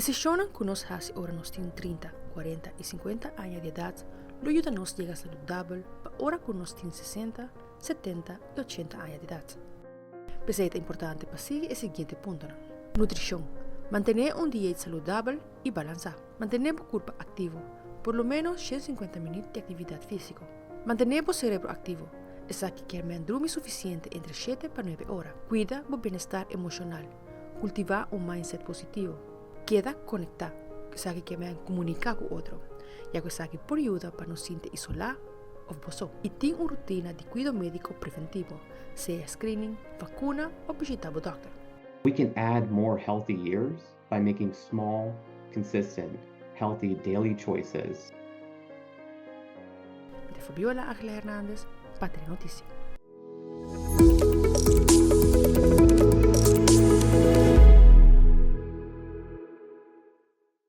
Desishonnan ku nos hasi ora nos tin 30, 40 i 50 aña di edat lo yuda nos yega saludabel pa ora ku nos tin 60, 70 i 80 aña di edat. P'esei ta importante pa sigui e siguiente puntonan. Nutrishon. Mantené un diet saludabel i balansá. Mantené bo kurpa aktivo, por lo ménos 150 minüt di aktividat físiko. Mantené bo serebro aktivo, esaki kier men drumi sufisiente entre 7 pa 9 ora. Kuida bo bienestar emoshonal, kultivá un mindset positivo. Keda konektá, esaki kier men komuniká ku otro, ya ku esaki por yuda pa no sinti isolá òf bo so. I tin un rutina di kuido médiko preventivo, sea screening, vakuna òf bishitá bo dòkter. We can add more healthy years by making small, consistent, healthy daily choices. Mi ta Fabiola Ángela Hernandez pa Telenoticia.